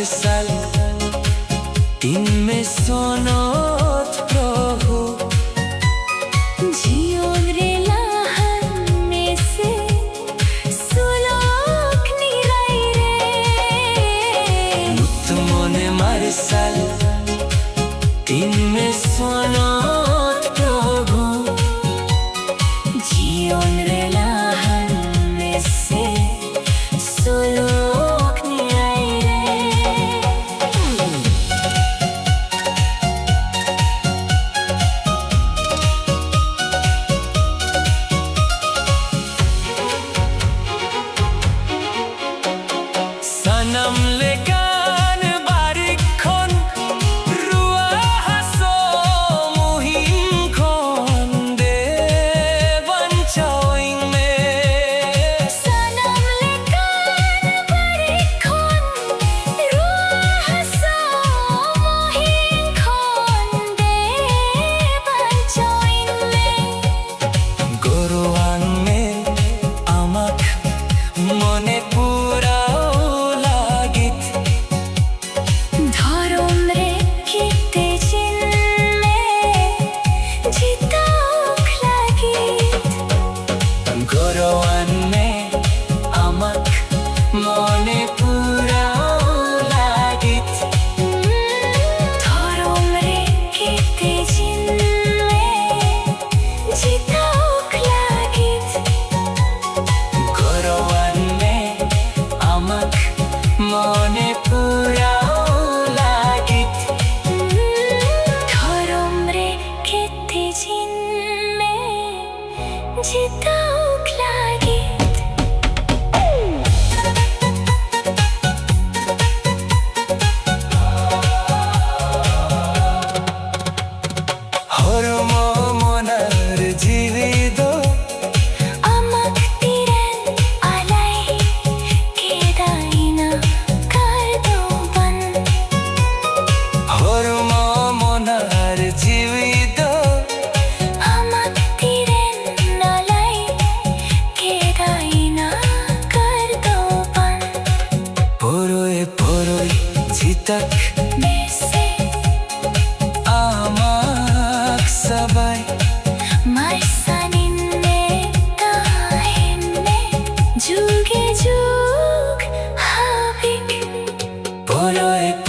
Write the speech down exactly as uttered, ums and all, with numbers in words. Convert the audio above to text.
ᱢᱟᱨᱥᱟᱞ ᱛᱤᱧ ᱢᱮ ᱥᱚᱱᱚᱛ ᱯᱨᱚᱵᱷᱩ᱾ ᱡᱤᱭᱚᱱ ᱨᱮ ᱞᱟᱦᱟᱱ ᱢᱮᱥᱮ ᱥᱩᱞᱩᱠ ᱱᱤᱨᱟᱹᱭ ᱨᱮ᱾ ᱧᱩᱛ ᱢᱚᱱᱮ ᱢᱟᱨᱥᱟᱞ ᱛᱤᱧ ᱢᱮ ᱥᱚᱱᱚᱛ ᱯᱨᱚᱵᱷᱩ᱾ ᱡᱤᱭᱚᱱ ᱨᱮ ᱞᱟᱦᱟᱱ ᱢᱮᱥᱮ ᱥᱩᱞᱩᱠ ᱱᱤᱨᱟᱹᱭ ᱨᱮ᱾ ᱥᱟᱱᱟᱢ ᱞᱮᱠᱟᱱ ᱵᱟᱹᱲᱤᱡ ᱠᱷᱚᱱ, ᱨᱩᱣᱟᱹ ᱦᱟᱹᱥᱩ ᱢᱩᱦᱤᱢ ᱠᱷᱚᱱ ᱫᱮ ᱵᱟᱧᱪᱟᱣᱤᱧ ᱢᱮ᱾ ᱥᱟᱱᱟᱢ ᱞᱮᱠᱟᱱ ᱵᱟᱹᱲᱤᱡ ᱠᱷᱚᱱ, ᱨᱩᱣᱟᱹ ᱦᱟᱹᱥᱩ ᱢᱩᱦᱤᱢ ᱠᱷᱚᱱ ᱫᱮ ᱵᱟᱧᱪᱟᱣᱤᱧ ᱢᱮ᱾ ᱜᱚᱨᱚᱣᱟᱱ ᱢᱮ ᱟᱢᱟᱜ ᱢᱚᱱᱮ ᱯᱩᱨᱟᱣ ᱞᱟᱹᱜᱤᱫ᱾ ᱫᱷᱚᱨᱚᱢ ᱨᱮ ᱠᱮᱴᱮᱡᱤᱧ ᱢᱮ ᱡᱤᱛᱟᱹᱣ ᱞᱟᱹᱜᱤᱫ᱾ ᱜᱚᱨᱚᱣᱟᱱ ᱢᱮ ᱟᱢᱟᱜ ᱢᱚᱱᱮ ᱯᱩᱨᱟᱣ ᱞᱟᱹᱜᱤᱫ᱾ ᱫᱷᱚᱨᱚᱢ ᱨᱮ ᱠᱮᱴᱮᱡᱤᱧ ᱢᱮ ᱡᱤᱛᱟᱹᱣ ᱞᱟᱹᱜᱤᱫ᱾ ᱜᱚᱨᱚᱣᱟᱱ ᱢᱮ ᱟᱢᱟᱜ ᱢᱚᱱᱮ ᱯᱩᱨᱟᱣ ᱞᱟᱹᱜᱤᱫ᱾ ᱫᱷᱚᱨᱚᱢ ᱨᱮ ᱠᱮᱴᱮᱡᱤᱧ ᱢᱮ ᱡᱤᱛᱟᱹᱣ ᱞᱟᱹᱜᱤᱫ᱾ ᱦᱚᱲᱢᱚ ᱢᱚᱱ ᱟᱨ ᱡᱤᱣᱤ ᱫᱚ ᱟᱢᱟᱜ ᱛᱤᱨᱮᱱ ᱟᱞᱟᱭ ᱠᱮᱫᱟ ᱤᱱᱟᱹ ᱠᱟᱨ ᱫᱚ ᱵᱟᱝ᱾ ᱦᱚᱲᱢᱚ ᱢᱚᱱ ᱟᱨ ᱡᱤᱣᱤ ᱫᱚ ᱟᱢᱟᱜ ᱛᱤᱨᱮᱱ ᱟᱞᱟᱭ Oro e